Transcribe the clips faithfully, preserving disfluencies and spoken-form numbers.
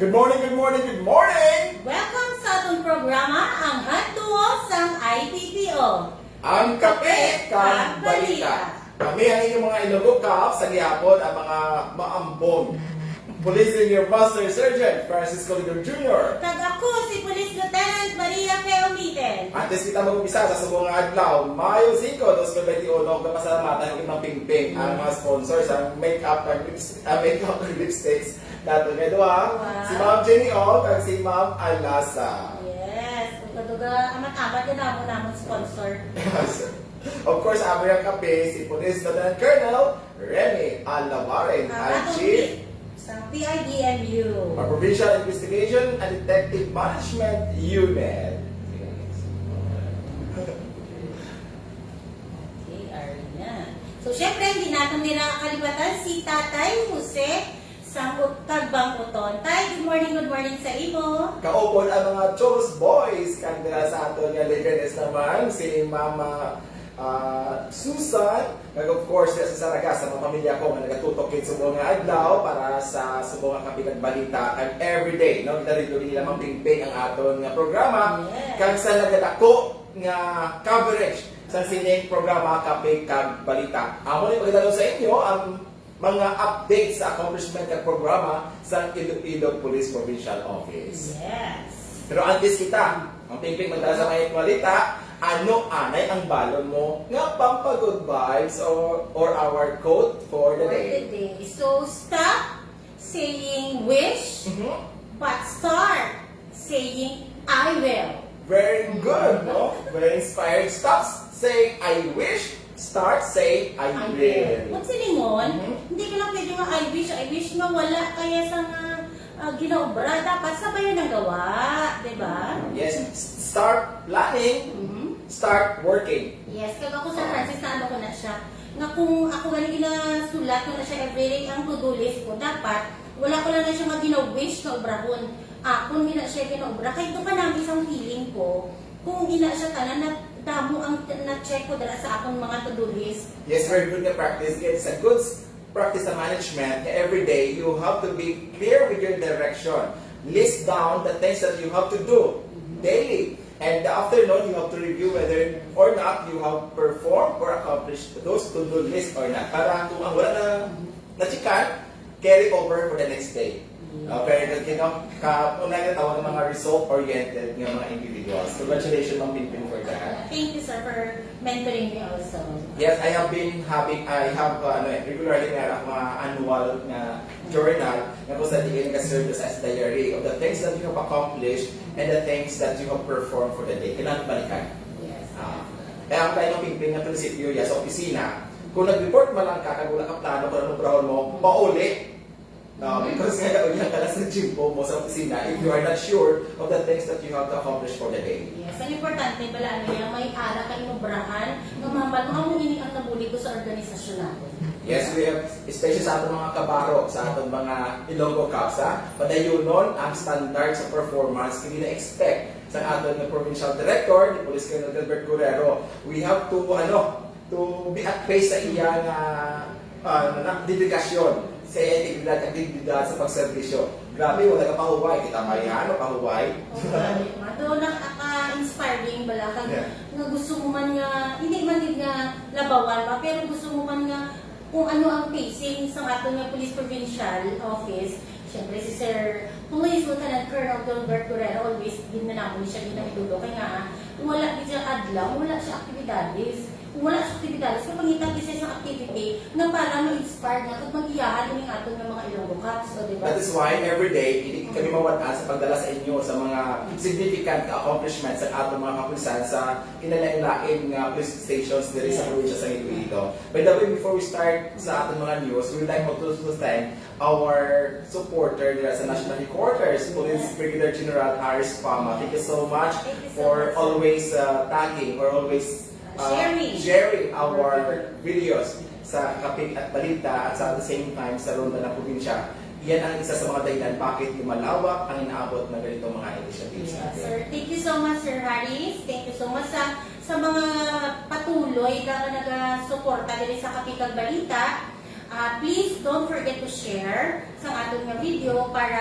Good morning, good morning, good morning! Welcome sa atong programa, ang Hotduo sang I P P O. Ang Kape kag Balita. Kami ang inyong mga Ilonggo Cops sa gihapon, ang mga maambong Police Senior Master Sergeant Francisco Lidor Junior. Kag ako si Police Lieutenant Maria Keomiten. Antes kita mag-umpisa sa subong nga adlaw, Mayo singko, dos mil benti uno, nagpasalamatan ang imong pingping ang mga sponsors, ang makeup kag lips-, ang makeup kag lipsticks nato nga duha, Wow. Si Ma'am Jenny Ong kag si Ma'am Alasa. Yes, ugaduga amat-amat na damo namon sponsor. Of course, ang among kape, si Police Lieutenant Colonel Remy Alawaren, Ang ang atong Chief chief sa P I D M U. Ang Provincial Investigation and Detective Management Unit. Okay, Arina. So, syempre, hindi natin nila kalibatan si Tatay Jose Sangot Tagbang Uton. Tay, good morning, good morning sa imo. Kaupod ang mga Cholos Boys, kag dira sa aton nga Leganes naman, si Mama ah, Susan, kag of course, sa Saraga, sa mga pamilya ko nga nagatutok kit subong nga adlaw para sa subong nga Kape kag Balita, kag everyday, no? Kita rin nila Ma'am Pingping ang aton nga programa, Yes. kag sa nagadako nga coverage sa sining programa Kape kag Balita. Amo ni pagdalo sa inyo ang mga updates sa accomplishment kag programa sa Iloilo Police Provincial Office. Yes. Pero antes kita, ang pingping magdala sa mga balita, ano anay ang balon mo nga pampagod vibes or, or our quote for the For day? the day. So, stop saying wish, Mhm. but start saying I will. Very good, no? Very inspired. Stop saying I wish, start saying I will. Kung silingon, Mhm. hindi ka lang pwede nga I wish, I wish nga wala kaya sa nga ah, ginaobra. Dapat sabayan ang gawa, di ba? Yes, s- start planning, Mhm. start working. Yes, kag ako, Sir Francis, na ano ko na siya, nga kung ako gani ginasulat ko na siya every day, ang to-do list ko, dapat, wala ko lang na siya nga gina-wish nga obrahon. Akon gina siya ginaobra. Kay ito pa namin isang feeling ko, kung ina siya tanan, na damo ang na-check ko dala sa akong mga to-do list. Yes, very good nga practice. It's a good s- practice sa management nga every day you have to be clear with your direction. List down the things that you have to do daily. And the afternoon, you have to review whether or not you have performed or accomplished those to-do list or not. Para kung ang wala na na-checkan, carry over for the next day. Uh, very good, you know, ka, una yung tawag ng mga result-oriented nga mga individuals. Congratulations, Ma'am Pimpin, for that. Thank you, sir, for mentoring me also. Yes, I have been having, I have, uh, ano, eh, regularly nga ako mga annual nga journal nga kung sa diin ka-serve sa as diary of the things that you have accomplished and the things that you have performed for the day. Kailangan balikan. Yes. Ah, kaya ang tayo ng Pimpin nga prinsipyo ya sa opisina, kung nag-report man lang ka, kag wala ka plano kung anong obrahon mo, pauli. No, because nga naulihan ka lang sa gym mo sa opisina if you are not sure of the things that you have to accomplish for the day. Yes, ang importante pala ano yan, may ara ka inobrahan, nga maman mo amo ini ang nabulig ko sa organisasyon natin. Yes, we have, especially sa ating mga kabaro, sa ating mga Ilonggo Cops, ha? Padayunon ang standard sa performance nga gina-expect sa aton nga provincial director, ni Police Colonel Gilbert Guerrero. We have to, ano, to be at pace sa iya nga, ah, na, dedikasyon, sa iya integridad at dignidad sa pagserbisyo. Grabe, wala ka pahuway. Kita pa yan, pahuway. Okay. Doon ang aka-inspiring bala kag Yeah. nga gusto mo man nga, hindi man gid nga labawan ba, pero gusto mo man nga kung ano ang pacing sa aton nga Police Provincial Office. Siyempre, si Sir Police Lieutenant Colonel Gilbert Guerrero, always din na naman siya ginahidulo. Kaya nga, ah, kung wala gid siya adlaw, wala siya aktibidades. Kung wala siya aktibidades, kapangitag siya sa activity na para ma-inspire nga kag mag-iyahan ining aton nga mga Ilonggo Cops, o, di ba? That is why every day, hindi kami mawad-an sa pagdala sa inyo sa mga significant accomplishments sa aton mga kapulisan sa kinalain-lain nga police stations diri sa Yes. probinsya sa Iloilo. By the way, before we start sa aton mga news, we would like to, to thank our supporter dira sa National Headquarters, Police Yes. Brigadier General Harris Pama. Thank you so much Thank you so for much, sir. always uh, tagging or always uh, Sharing. sharing our videos sa Kape at Balita at sa the same time sa Ronda ng Probinsya. Yan ang isa sa mga dahilan bakit lumalawak ang inaabot ng ganitong mga initiatives Yes, natin. sir. Thank you so much, Sir Harris. Thank you so much sa, sa mga patuloy na nagasuporta diri sa Kape kag Balita. Ah, please don't forget to share sa aton nga video para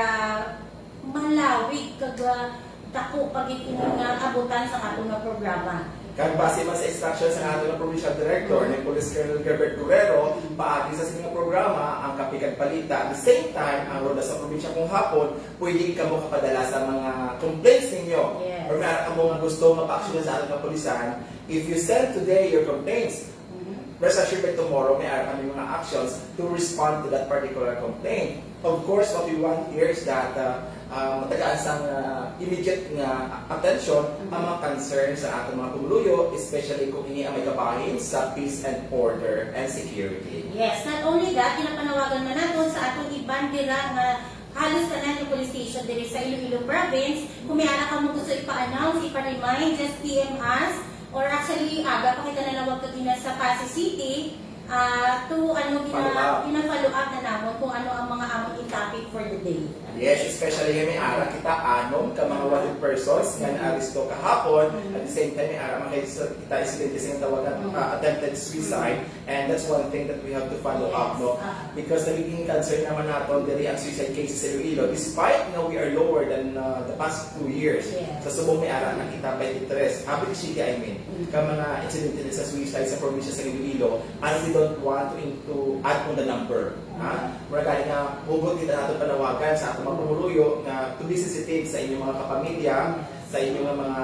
malawig kag, ah, dako pa gid ini nga abutan sa aton nga programa. Kag base man sa instruction sa aton nga provincial director, ni Police Colonel Gerbert Guerrero, paagi sa sini nga programa, ang Kape kag Balita. At the same time, ang Ronda sa Probinsya kung hapon, pwede kamo kapadala sa mga complaints ninyo. Yes. Or may ara kamo nga gusto nga pa-action sa aton kapulisan. If you send today your complaints, Mhm. rest assured by tomorrow, may ara kami mga actions to respond to that particular complaint. Of course, what we want here is that uh, uh, matagaan sang uh, immediate nga attention ang mga concerns sa aton mga pumuluyo, especially kung ini ang may kabahin sa peace and order and security. Yes, not only that, ginapanawagan man naton sa atong iban dira nga halos tanan nga police station diri sa Iloilo Province. Kung may ara kamo gusto ipa-announce, ipa-remind, just P M us. Or actually, aga pa kita nanawag kagina sa Passi City, ah, to ano, gina, Follow up. gina-follow up na namon kung ano ang mga among i-topic for the day. Yes, especially nga may ara kita anom ka mga wanted persons nga naaresto kahapon. At the same time, may ara man kay sa kita insidente sa tawagan Mm. uh, attempted suicide. And that's one thing that we have to follow up, Yes. No? Ah. Because nagiging concern naman naton diri ang suicide cases sa Iloilo, despite nga we are lower than uh, the past two years. Yes. Sa subong may ara na kita twenty-three, Habit City, I mean, Mm. ka mga insidente sa suicide sa probinsya sa Iloilo, and we don't want to, to add on the number. Ha? Mura gani nga hugot kita nato panawagan sa atong mga pumuluyo nga to be sensitive sa inyong mga kapamilya, sa inyong mga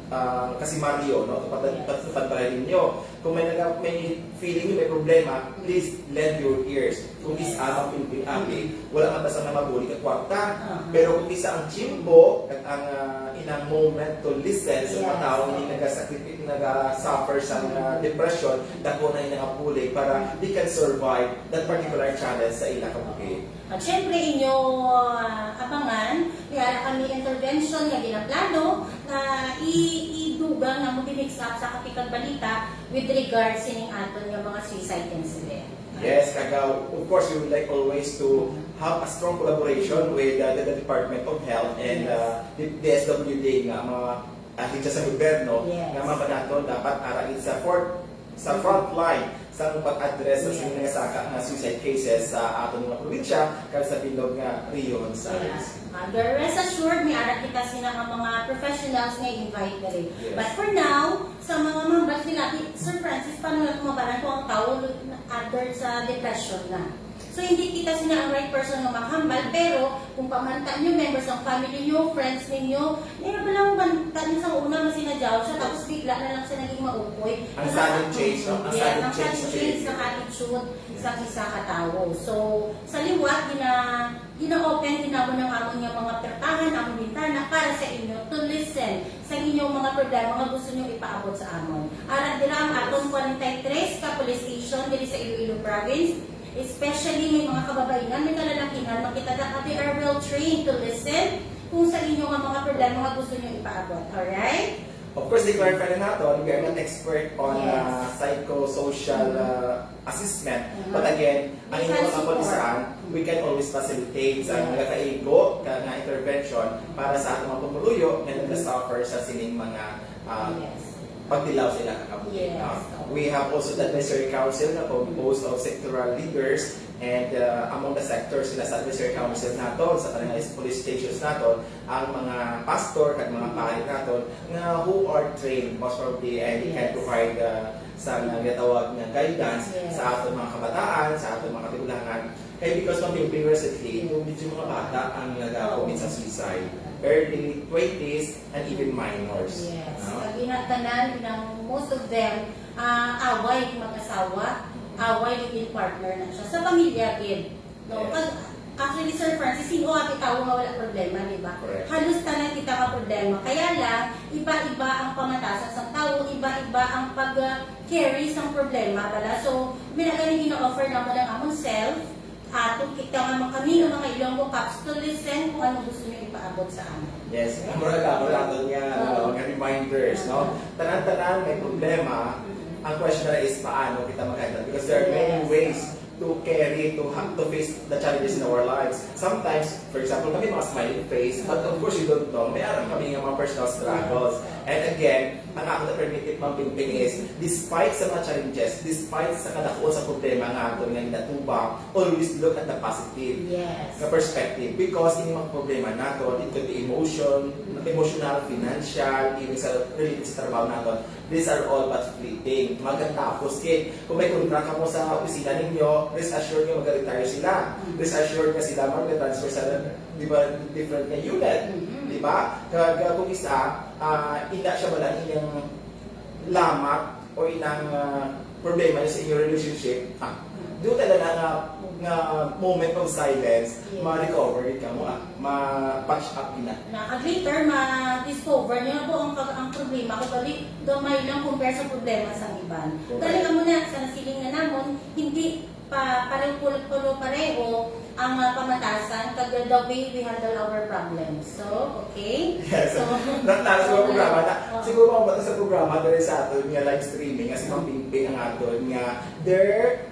ah, kasimaryo, no? Tupad, tupad pa rin ninyo. Kung may, naga, may feeling nyo may problema, please lend your ears. Kung Yes. isa ang pilpil-api, wala man ta sang namabuli ka kwarta. Uh-huh. Pero kung isa ang tiyempo at ang ah, ilang moment to listen sa mga Yes. tao nga nagasakit, naga-suffer sa mga depression, dako na ilang bulig para they can survive that particular challenge sa ilang kabuhi. At syempre, inyo ah, abangan, may ara kami intervention nga ginaplano nga i- idugang nga mo mix up sa Kape kag Balita with regards sining aton nga mga suicide incident. Yes, kag uh, of course, we would like always to have a strong collaboration with uh, the, the Department of Health and Yes. uh, the D S W D nga mga ahensya sa gobyerno Yes. nga mga naton dapat ara gid sa front sa front line sa pag-address sa Yes. mga saka nga suicide cases sa aton mga probinsya kag sa bilog nga rehiyon sa Yeah. Uh, rest assured, may ara kita sina nga mga professionals nga invite diri. Yes. But for now, sa mga mambal sila, "Sir Francis, paano na kumabaran ko ang tao under sa depression na?" So, hindi kita sina ang right person nga makahambal, pero kung pamanta nyo, members ng family nyo, friends ninyo, may ba lang banta nyo sa una, masinadyaw siya, tapos bigla na lang siya naging maukoy. Ang sudden change, no? Ang Yes, sudden ang change sudden sa change sa behavior. attitude sa isa ka tawo. So, sa liwat, gina, gina-open din naman ang amon nga mga pertahan, amon bintana para sa inyo to listen sa inyong mga problema nga gusto nyo ipaabot sa amon. Ara dira ang aton forty-three ka police station diri sa Iloilo Province. Especially may mga kababaihan, may kalalakingan, makita na nga they are well trained to listen kung sa inyo nga mga problema nga gusto nyo ipaabot. Alright? Of course, di-clarify na naton, we are not expert on Yes. uh, psychosocial uh, assessment. Mhm. But again, ang We can inyong support. kapulisan, we can always facilitate sa Yes. nagakaigo ka nga intervention para sa atong mga pumuluyo nga nag-suffer sa sining mga uh, Yes. pagtilaw sa ilang kabuhi. Yes. Uh, we have also the advisory council na composed of sectoral leaders and uh, among the sectors sila sa advisory council naton, sa tanang police stations naton, ang mga pastor kag mga pari naton nga who are trained most probably and they can Yes. provide uh, sa nga ginatawag nga guidance Yes. sa aton mga kabataan, sa aton mga katigulangan. Kay because of the recently, yung medyo mga bata ang nag-commit sa suicide. Early twenties and even minors. Yes. No? Kag ina tanan, inang most of them, ah, away mag-asawa, away living partner na siya. Sa pamilya gid. No? Yes. Pag, actually, Sir Francis, sino ang tawo nga wala problema, di ba? Correct. Halos tanan kita nga problema. Kaya lang, iba-iba ang pamatasan sa tawo, iba-iba ang pag-carry sa problema, bala. So, minagani gina-offer naman ang among self, ato kita nga mga kami, ang mga Ilonggo Cops, to listen kung ano gusto niyo ipaabot sa amin. Yes, ang mura ka, mura naton nga, Oo. ano, nga reminders, no? Tanan-tanan may problema. Ang question na is paano kita mag-handle because there are many Yes. ways to carry, to ha- to face the challenges in our lives. Sometimes, for example, kami mga smiling face, but of course you don't know, may aram kami nga mga personal struggles. And again, ang ako na permitted, Ma'am Pingping, is despite sa mga challenges, despite sa kadako sa problema nga ato nga ginatubang, always look at the positive Yes. nga perspective. Because yung mga problema nato, it could be emotion, emotional, financial, even sa related sa trabaho nato, these are all but fleeting. Magatapos gid. Kung may contract ka mo sa opisina ninyo, rest assured nga mag-retire sila. Rest assured nga sila mag-transfer sa, di ba, different nga unit. Mhm. Di ba? Kag kung isa, ah, ina siya ba lang inyang lamat o inang ah, problema sa inyong relationship, ah, do talaga nga, nga moment of silence, Yes. ma-recover gid ka mo, ah, ma-patch up gid na. Na, at later, ma-discover nyo na po ang, pag, ang problema ko, bali, gamay lang compare sa problema sa iban. Correct. Dali ka muna, sa nasiling nga namon, hindi pa pareho pareho ang ah, pamatasan kag the way we handle our problems. So, okay? Yes. So, Nagtaas sa programa na. Oo. Siguro, mga bata sa programa, diri sa aton nga live streaming, nga si Ma'am Pingping ang aton nga, dear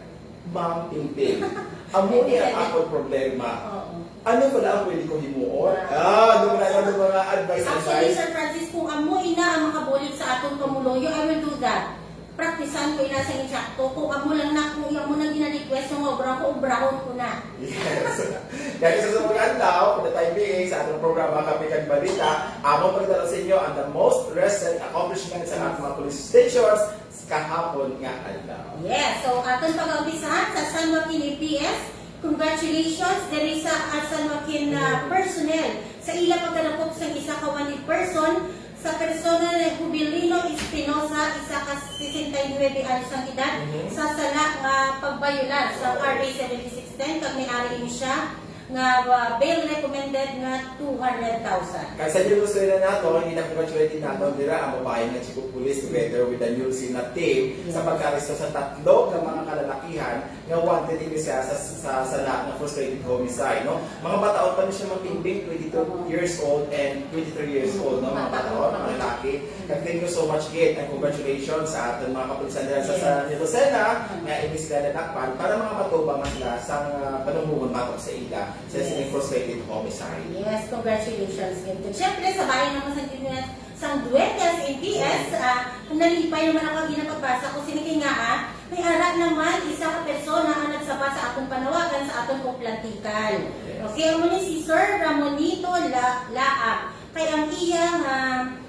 Ma'am Pingping. Amo ni ang akong problema. Oo. Ano pala ang pwede kong himuon? Wow. Ah, ano pala yung mga advice, Actually, advice? Sir Francis, kung amo ina ang makabulog sa atong pamuluyo, I will do that. Praktisan ko ina sa insakto. Kung amo lang na, kung amo nang gina-request nga obra ko, obrahon ko na. Yes. Kaya sa susunod adlaw, for the time being, sa atong programa, Kape kag Balita, among pagdala sa inyo ang the most recent accomplishments sa atong mga police stations kahapon nga adlaw. Yes, so aton pag-umpisahan sa San Joaquin A P S. Congratulations diri sa ah, San Joaquin ah, Mhm. personnel sa ila pagkadakop sa isa ka wanted person sa persona ni Jubilino Espinosa, isa ka sesenta y nuebe anyos ang edad, Mhm. sa sala nga pagbayolar sa R A seventy-six ten, kag may ari ini siya nga ah, bail recommended nga two hundred thousand. Kag sa inyo gusto na nato, hindi na congratulate nato dira ang babae nga chief of police together with the New Sina team sa Yes. pagkaresto sa tatlo ka mga kalalakihan nga wanted ini siya sa, sa sala nga frustrated homicide, no? Mga bataon pa ni siya, Ma'am Pingping, twenty-two Oo. years old and twenty-three years old, no? Mga Bata bataon, pa. mga lalaki. Kag thank you so much, Gid, and congratulations sa aton mga kapulisan dira sa Yes. San Lucena nga ini sila nadakpan para mga matubang na sila sa uh, panumbuhon batok sa ila sa Yes. sining frustrated homicide. Yes, congratulations, Gid. Siyempre, sa bahin naman sa Dueñas, sang Dueñas A P S, ah, nalipay naman ako ang ginapagbasa ko. Sini kay nga, ah, may ara naman isa ka persona ang nagsaba sa atong panawagan sa atong Oplantikan. Yes. Okay, amo ni si Sir Ramonito La Laab. Kay ang iya nga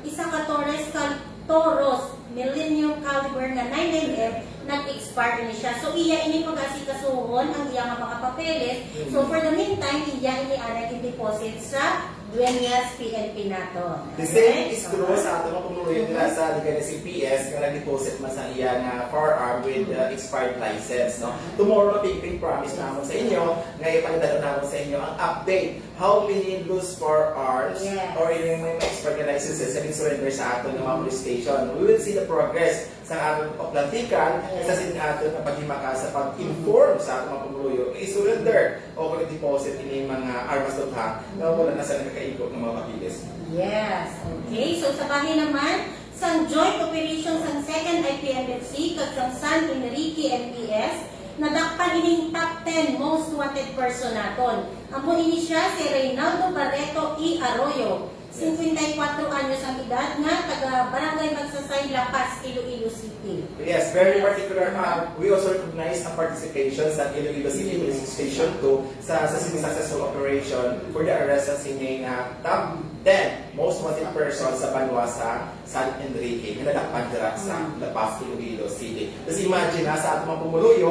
isa ka Torres Cal Toros Millennium Caliber nga nine nine F, nag-expire ini siya. So, iya ini pag-asikasuhon ang iya nga mga papeles. So, Mhm. for the meantime, iya ini ang nag-deposit sa Dueñas P N P nato. The same Okay? is true sa ato nga pumuluyo nila sa Legazpi P S nga nag-deposit man sa iya nga firearm with uh, expired license, no? Tomorrow, Pingping, promise namon sa inyo nga ipapadala namon sa inyo ang update how many loose firearms Yes. or yung may expired licenses have been surrender sa aton nga mga police station. We will see the progress sa aton Oplantikan, Yes. sa sin aton nga paghimaka sa pag-inform sa aton mga pumuluyo, i-surrender o kung deposit ini mga armas to ha, nga wala na sa nakakaigo ng mga papilis. Yes. Okay. So, sa bahin naman, sang joint operation sang Second I P M F C kag sang San Enrique M P S, nadakpan ining top ten most wanted person naton. Amo ini siya si Reynaldo Barreto E. Arroyo, cincuenta y cuatro anyos ang edad, nga taga Barangay Magsasay, La Paz, Iloilo City. Yes, very particular. Uh, we also recognize ang participation sa Iloilo City Police Station two sa, sa sining successful operation for the arrest sa sining uh, top ten most wanted person sa banwa sa San Enrique nga nadakpan dira sa La Paz, Iloilo City. Tapos imagine na sa atong mga pumuluyo,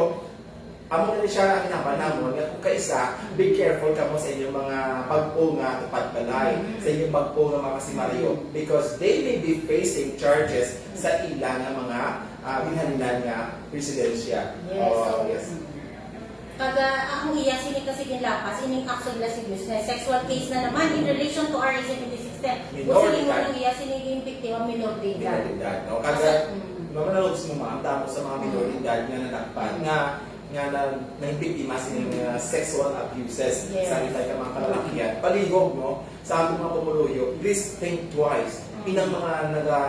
amo na ni siya ang hinapan namon nga kung kaisa, be careful kamo sa inyong mga bag-o nga tupad balay, sa inyong bag-o nga mga kasimaryo, because they may be facing charges sa ila nga mga ah, ginhalinan nga residensya. Yes. Oh, yes. Kag ang iya sini kasi ginlapas, ining action lascivious na sexual case na naman in relation to R A seventy-six ten. Minor Kung sini de mo edad. Ang iya sini yung victim, minor de edad. Minor de edad, no? Kag, Kasi, mm. Ma'am, nalubos mo, ma'am, tapos sa mga minor de edad nga nadakpan, nga nga na, nahibiktima sini nga sexual abuses Yes. sa ilang ka mga kalalakihan. Palihog, no? Sa ating mga pumuluyo, please think twice. Mm. Inang mga naga,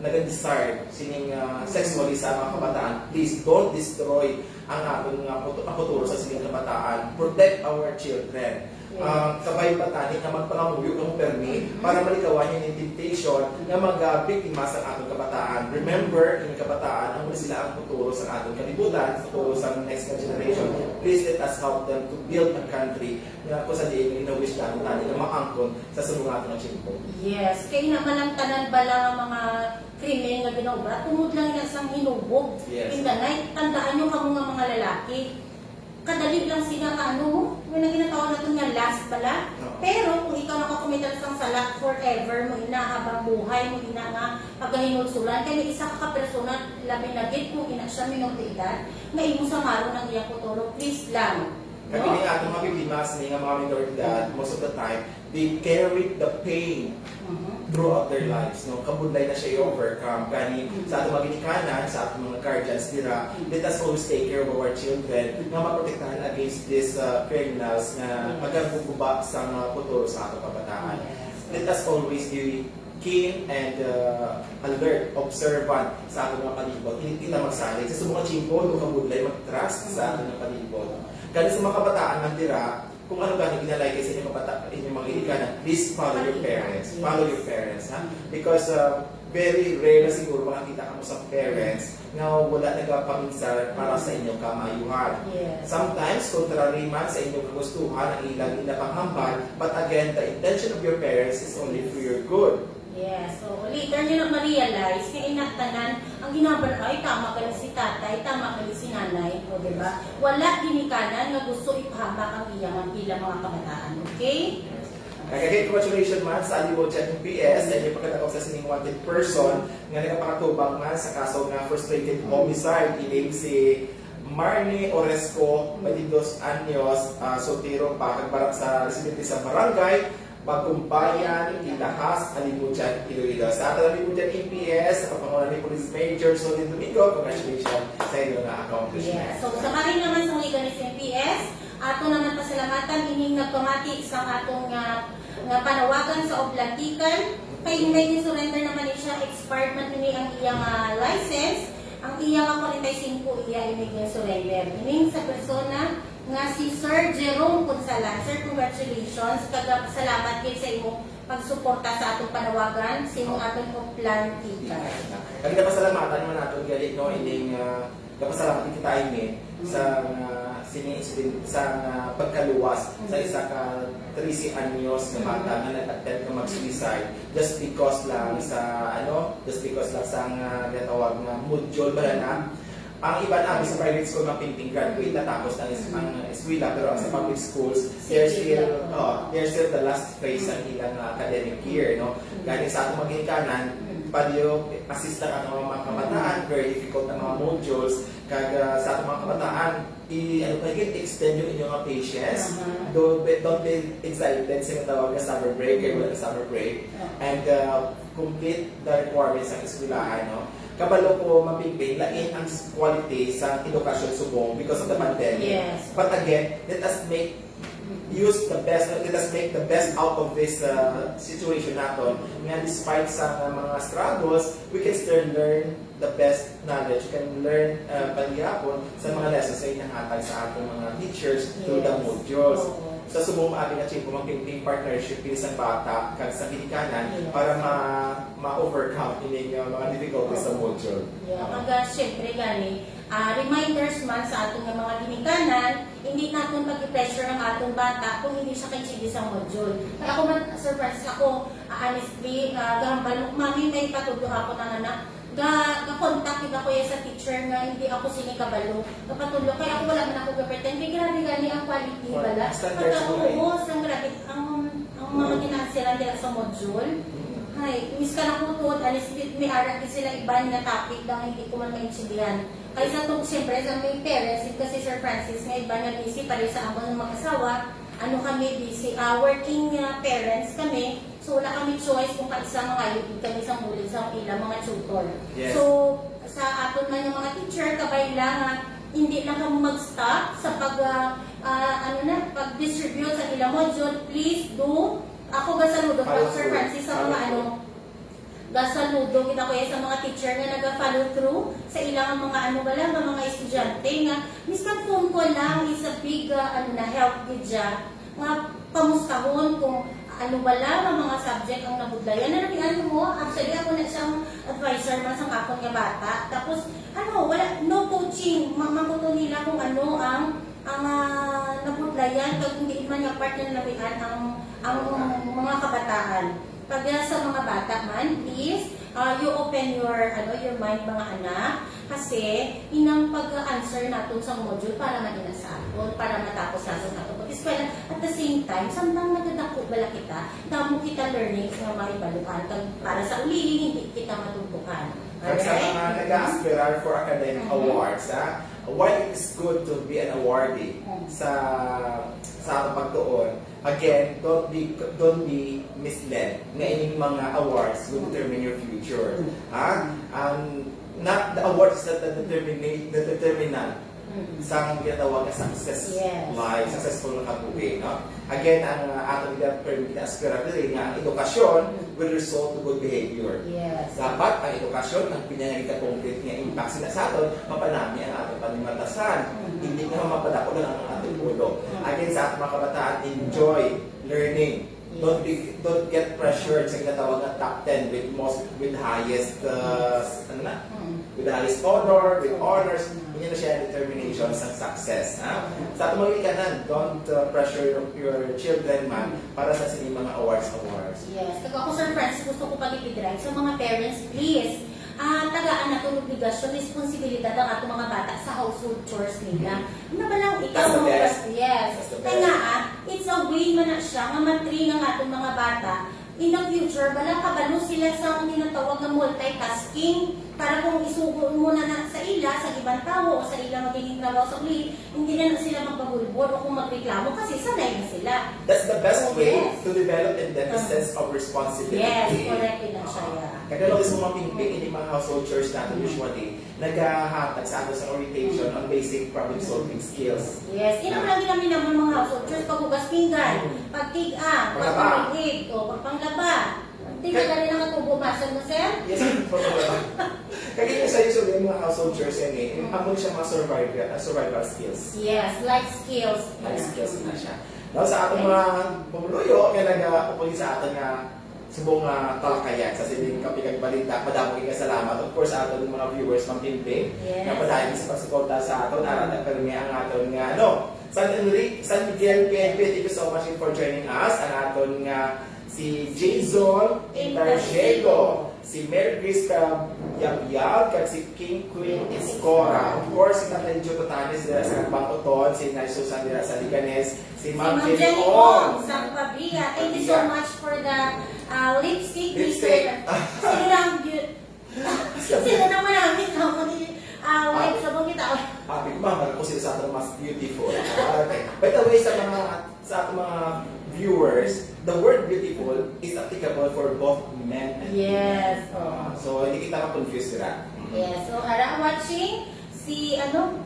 naga-desire sining ah, sexually sa mga kabataan, please don't destroy ang aton nga putu-, ang futuro sa sining kabataan. Protect our children. Yes. Ah, kabay pa tani nga magpangamuyo kamo permi para malikawan niyo ning temptation nga magabiktima sa aton kabataan. Remember, ang kabataan, amo sila ang futuro sa aton kalibutan, futuro sa next nga generation. Please let us help them to build a country nga kung sa diin nga wish natin tani nga maangkon sa subong natin nga tiempo. Yes, kay ina man lang tanan bala nga mga krimen nga ginaobra, tungod lang ina sang hinubog. Yes. In the night, tandaan nyo kamo nga mga lalaki. Kadali lang sila nga ano, nga na ginatawag naton nga lust bala. Oo. Pero kung ikaw nakakometer sang sala, forever mo ina, habang buhay mo ina nga pagahinulsulan. Kay may isa ka, ka persona, labi na gid kung ina siya minor de edad, nga imo samaron ang iyang putolo, please lang. Kag No? Kini atong mga biktima sini nga mga minor de edad, most of the time, they carry the pain Mhm. throughout their lives, no? Kabudlay na siya i-overcome. Gani, Mhm. sa atong mga ginikanan, sa atong mga guardians dira, Mhm. let us always take care of our children Mhm. nga maprotektahan against these, uh, criminals nga Yes. magaguguba sa mga futuro sa atong kabataan. Yes. Let us always be keen and, uh, alert, observant sa atong mga palibot. Hindi kita magsalig. Sa subong nga tiempo, no, kabudlay mag-trust sa Mhm. atong mga palibot. Gani sa mga kabataan man dira, kung ano gani ginalaygay sa inyong kabata-, inyong mga ginikanan, please follow your parents. Yes. Follow your parents, ha? Because, uh, very rare na siguro makakita kamo sa parents nga wala nagapaminsar para sa inyong kamaayuhan. Yes. Sometimes, contrary man sa inyong kagustuhan ang ilang ginapanghambal, but again, the intention of your parents is only for your good. Yes. So, later nyo na ma-realize nga ina tanan ang ginahambal, "Ay, tama gali si tatay, tama gali si nanay." O, di ba? Wala ginikanan nga gusto ipahamak ang iyang, ang ilang mga kabataan. Okay? Kag again, congratulations man sa Alimodian M P S sa inyong pagkadakop sa sining wanted person nga nagapakatubang man sa kaso nga frustrated homicide. Ining si Marnie Oresco, twenty-dos anyos, ah, soltero pa, kag barang sa residente sa barangay Bagumbayan, Ilahas, Alimodian, Iloilo. Sa aton Alimodian M P S, sa pagpanguna ni Police Major Solid Domingo, congratulations sa inyo nga accomplishment. Yes. So, sa bahin naman sa Uligan sa M P S, ato naman pasalamatan ining nagpamati sa aton nga, nga panawagan sa Oblantican. Kay may surrender naman ni siya, expired man ini ang iyang, ah, license. Ang iya nga forty-five iya ini gin-surrender. Ining sa persona nga si Sir Jerome Punsalan. Sir, congratulations. Kag salamat gid sa imong pagsuporta sa atong panawagan, sa imong atong Oblantican. Kag napasalamatan man naton gali, no, ining, ah, napasalamat kita ini sa, ah, sini incident, sa, ah, pagkaluwas sa isa ka trese anyos nga bata nga nag-attempt nga mag-suicide just because lang sa, ano, just because lang sa nga ginatawag nga module ba na. Ang iban abi sa private school, mga pingping graduate na tapos ang, ang eskwela, pero ang sa public schools, they're still, oh, they're still the last phase ang ilang, ah, academic year, no? Gani sa atong mga ginikanan, palyo, assist lang ang mga kabataan, very difficult ang mga modules, kag, ah, sa atong mga kabataan, i-, ano pa yun, extend yung inyong mga patience. Aha. Don't be, don't be excited sa tawag nga summer break, kay wala na summer break. Oo. And, uh, complete the requirements sa eskwelahan, no? Kabalo ko, Ma'am Pingping, lain ang s-, quality sa edukasyon subong because of the pandemic. Yes. But again, let us make use the best, let us make the best out of this, uh, situation naton. Nga despite sa mga struggles, we can still learn the best knowledge, can learn, uh, paghihapon sa mga lessons na inahatag sa ating mga teachers through the modules. Yes. Oo. Sa subong abi nga tiempo, magpingping partnership kini sa bata kag sa ginikanan para ma-, ma-overcome ini nga mga difficulties sa module. Yeah, kag, ah, syempre gani, ah, reminders man sa aton nga mga ginikanan, hindi naton pag-pressure ang aton bata kung hindi siya kaintindi sa module. Kaya ako man, Sir Francis, ako, ah, honestly, ah, gahambal mo, "Mami, may patudlo ako ng anak." Ga, ga-contact kita, kuya, sa teacher nga hindi ako sini kabalo. Kapatudlo, kaya ako wala man ako ga-pretend. Kay grabe gani ang quality, bala. Standards mo, eh. Oo, sang grabe. Ang, ang mga ginaansiran nila sa module. Mm. Ay, imbis ka na po tuod, alis, may ara gid sila iban nga topic nga hindi ko man maintindihan. Kaysa tong, siyempre, sa may parents, yun kasi, Sir Francis, nga iban nga busy, pareho sa amon nga mag-asawa, ano kami, busy, ah, working, ah, parents kami. So, wala kami choice kung kaisa mangayo gid kami sa bulig sa ilang mga tutor. Yes. So, sa aton man nga mga teacher, kabay lang nga hindi lang kamo mag-stop sa pag, ah, ah, ano na, pag-distribute sa ilang module. Please do. Ako gasaludo pa, Sir Francis, sa mga ano, Gasaludo kita, kuya, sa mga teacher nga naga-follow through sa ilang mga, ano bala, nga mga estudyante nga miskan phone call lang is a big, ah, ano na, help gid siya. Nga pamustahon kung ano bala nga mga subject ang nabudlayan. Nalamian mo, actually, ako na siyang advisor man sang akon nga bata. Tapos, ano, wala, no coaching. Ma-, makuto nila kung ano ang, ang, ah, nabudlayan, kag kung diin man nga part na nalamian ang, ang mga kabataan. Pag, ah, sa mga bata man, please, ah, you open your, ano, your mind, mga anak, kasi inang pag-answer naton sa module para man ina sa aton, para matapos naton sa aton pag-eskwela. At the same time, samtang nagadako bala kita, damo kita learnings nga mahibaluan, kag para sa ulihi, hindi kita matumpukan. Kag sa Alright? mga Mhm. nag-a-aspirar for academic Mhm. awards, ha, why it is good to be an awardee Mhm. sa, sa atong pagtuon? Again, don't be, don't be misled nga ining mga awards will determine your future. Mm. Ha? Mm. Ang, not the awards that the determine, the determinant Mm. sa ginatawag nga success Yes. life, successful na kabuhi, no? Again, ang, uh, aton gina-, gina-aspira diri nga ang edukasyon Mm. will result to good behavior. Yes. Dapat ang edukasyon ang pinangagika-concrete nga impact sila sa aton, mapanami ang aton panimatasan. Mm. Hindi nga mapadako lang ang aton ulo. Mm. Again, sa aton mga kabataan, enjoy learning. Don't be, don't get pressured sa ginatawag nga top ten with most, with highest, uh, ano na? Mm. With the highest honor, with honors. Mm. Yun na siya ang determination sa success, ha? Mm. Sa atong mga ikanan, don't, uh, pressure your, your children man Mm. para sa sini mga awards, awards. Yes. Kag ako, Sir Francis, gusto ko pag-ipidrive sa mga parents, please. Ah, tagaan naton obligasyon, responsibilidad ang atong mga bata sa household chores nila. Mm. Ano ba lang ikaw That's the mo best. Yes. That's the Kaya best. nga, ah, it's a way man na siya nga ma-train ang atong mga bata. In the future, bala kabalo sila sa tinatawag nga multitasking. Para kung isugo mo na, na sa ila, sa ibang tawo, o sa ila magiging trabaho sa uli, hindi na, na sila magbagulbol o kung magreklamo kasi sanay na sila. That's the best Oh, way yes. to develop in them a Uh-huh. sense of responsibility. Yes, correct yun na siya, Oo. yeah. Kaya lang, sa mga pingping, hindi mga household chores natin Mm. usually, nagahatag sa ato sa orientation ang basic problem-solving skills. Yes. Ina Ah. lang ginamin naman mga household chores, paghugas pinggan, Mm. pagtig-a, Paglaba. pagpanglig, o pagpanglaba. Di ka Ka- gani nakatubo, muscle mo, sir? Yes, paglaba. Kaya yung sa usually, yung mga household chores yan eh, Mm. amo siya mga survival, ah, survival skills. Yes, life skills. Life Yeah. skills na siya. Now, sa aton Thank mga pumuluyo, nga nag-, uh, upuli sa aton nga subong nga talakayan sa sining Kape kag Balita. Madamo nga salamat. Of course, sa aton mga viewers, Ma'am Pimping, Yes. nga padayon sa pagsuporta sa aton, arat ang permi ang aton nga, ano, San Enrique, San Miguel P N P, thank you so much for joining us. Ang aton nga si Jason Intarsiego, Intarsiego. Si Mary Grace Yabyab, kag si King Queen Escora. Of course, si Tatay Joe Tatanes dira sa Bangkoton, si Nay Susan dira sa Liganes, Si Si Ma'am Ma'am Jenny Jenny Ong. Ong, sang Pavia. Thank you so Pavia. much for the, uh, lipstick, Lipstick. Mister. Sino lang, sino na manamit na ako ni, uh, Ah. wait, sabong kita. Ah, Big Mama, ako sila sa aton mas beautiful. Ah, okay. By the way, sa mga, sa ating mga viewers, the word beautiful is applicable for both men and Yes, women. Ah, oo. So, hindi kita ma-confuse sila. Yes. So, ara, watching si, ano,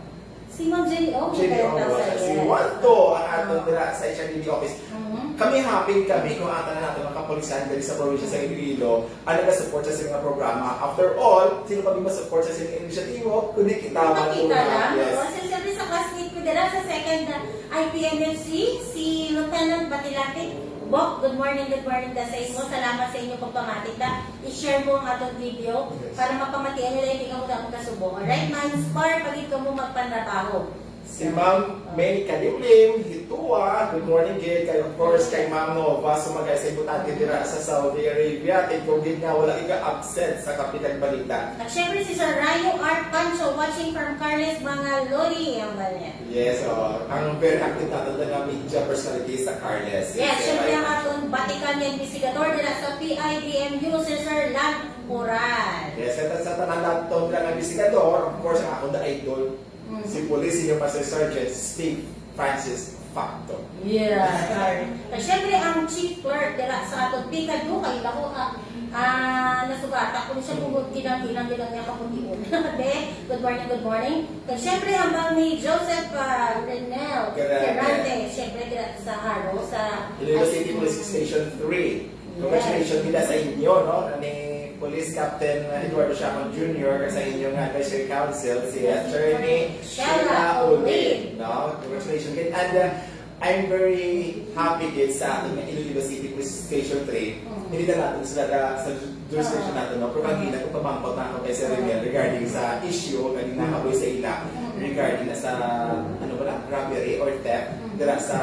Si Ma'am Jenny Ong, Jenny Ong, nagkanta sa si yes. Juan to, ang aton Ah. dira sa H R D D office. Mhm. Kami happy kami kung ata na natin ang kapulisan diri sa probinsya sa Iloilo ang nagasupport sa sining programa. After all, sino kami masupport sa sining inisyatibo, kundi kita Kita, man kita muna. lang. Yes. O, so, siyempre sa classmate ko dira sa second, uh, I P N F C, si Lieutenant Batilate. Bok, good morning, good morning da sa imo. Salamat sa inyo pagpamati da. I-share mo ang atong video Yes. para mapamatian nila hindi ka muna magkasubo. Alright, ma-inspire pa gid kamo magpanrabaho. Si Ma'am May Kalimlim, Hitua, good morning gid. Kay, of course, kay Ma'am Nova, sumagay sa importante dira sa Saudi Arabia. Thank you gid nga wala ka absent sa Kape kag Balita. At syempre, si Sir Rayo R. Pancho, watching from Carles, Mangaloni, ang banyan. Yes, oh, ang very active natin na media personality sa Carles. Yes, Si syempre Sir ang Rayo. aton Vatican investigador dira sa P I D M U, si Sir Lan Moral. Yes, sa, sa tanan naton nga investigador, of course, ang akong the idol, Mm. si Police Senior Master Sergeant Steve Francis Facto. Yeah, sorry. Kag syempre, ang chief clerk dira sa aton P K D, kay lako, ah, ah, nasugata ko ni siya kung kinang-kinang din ang niya kaputi. Be, good morning, good morning. Kag syempre, hambal ni Joseph, ah, Renel Quirante. Quirante. Syempre, dira sa Jaro, sa Iloilo City Police Station three. Congratulations nila sa inyo, no? Ni Police Captain Eduardo Siacon Junior kag sa inyong advisory council, si Attorney Sheila Olin, no? Congratulations again. And uh, I'm very happy gid sa aton nga Iloilo City Police Station three. Hindi na natin sila ka, sa jurisdiction natin, no? Pero kanina ko pamangkot na ako kay Sir Reniel regarding sa issue nga ginakapoy sa ila regarding na sa, ano ba na, robbery or theft dira sa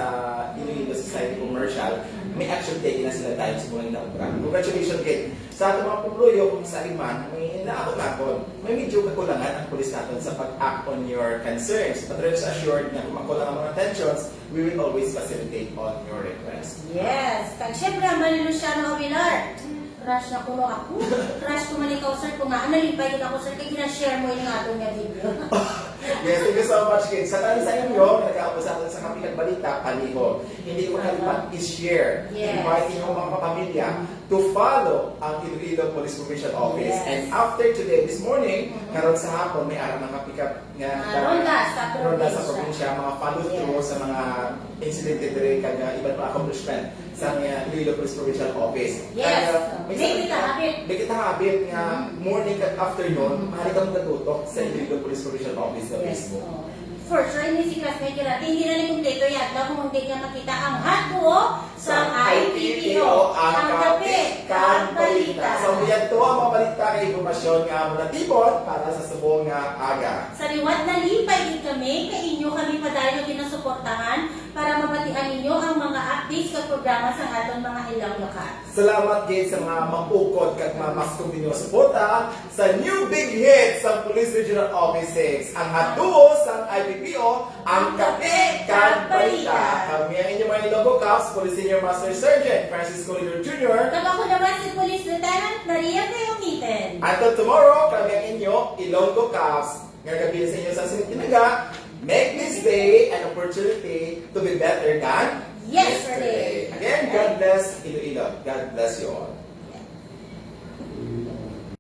Iloilo Society Commercial. May action taken na sila tayo sa mga inaobra. Congratulations again. Sa ato mga pumuluyo, kung sa iman, may naakon-akon. May medyo kakulangan ang pulis natin sa pag-act on your concerns. But rest assured na kung makulang ang mga attentions, we will always facilitate on your request. Yes. Kag syempre, ang Manny Luciano Aguilar. Crush na kuno ako. Crush ko man ikaw, sir. Kung nga, nalipay gid ako, sir. Kay gina-share mo ini nga aton nga video. Yes, thank you so much, kids. Sa tanan sa inyo, nagkaupos sa aton sa Kape kag Balita, palihog. Hindi ko makalipat, i-share. Yes. Invite niyo ang mga kapamilya to follow ang Iloilo Police Provincial Office. Yes. And after today, this morning, Mhm. karon sa hapon, may ara mga kape kag nga Ah, ronda sa ronda sa probinsya. Probinsya, mga follow through Yes. sa mga insidente diri kag uh, iban pa accomplishment sa uh, Iloilo Police Provincial Office. Yes. Kag, uh, May kita habit. May kita habit nga Mhm. morning kag afternoon, Mhm. maaari kamo katutok sa Iloilo Police Provincial Office sa Yes. Facebook. Oh. For sure, ini si classmate ko natin. Hindi na ni kumpleto yata kung hindi niya makita ang hot duo sa Sa I P P O, ang kape kag balita. So, yan to ang mga balita kag impormasyon nga amo natipon para sa subong nga aga. Sa liwat, nalipay gid kami kay inyo kami padayon nga ginasuportahan para mabatian ninyo ang mga updates kag programa sa aton mga Ilonggo Cups. Salamat gid sa mga maukod kag mamaskom ninyo suporta sa new big hit sa Police Regional Office six, ang hot duo sang I P P O, ang Kape kag Balita. Kami ang inyong mga Ilonggo Cups, Police Senior Master Sergeant Francisco Leader Junior. Kag ako naman si Police Lieutenant Maria Cleomiten. Until tomorrow, kami ang inyo Ilonggo Cups. Nga gabi sa inyo sa Sinitinaga, make this day an opportunity to be better than Yesterday. Again, God bless Iloilo. God bless you all.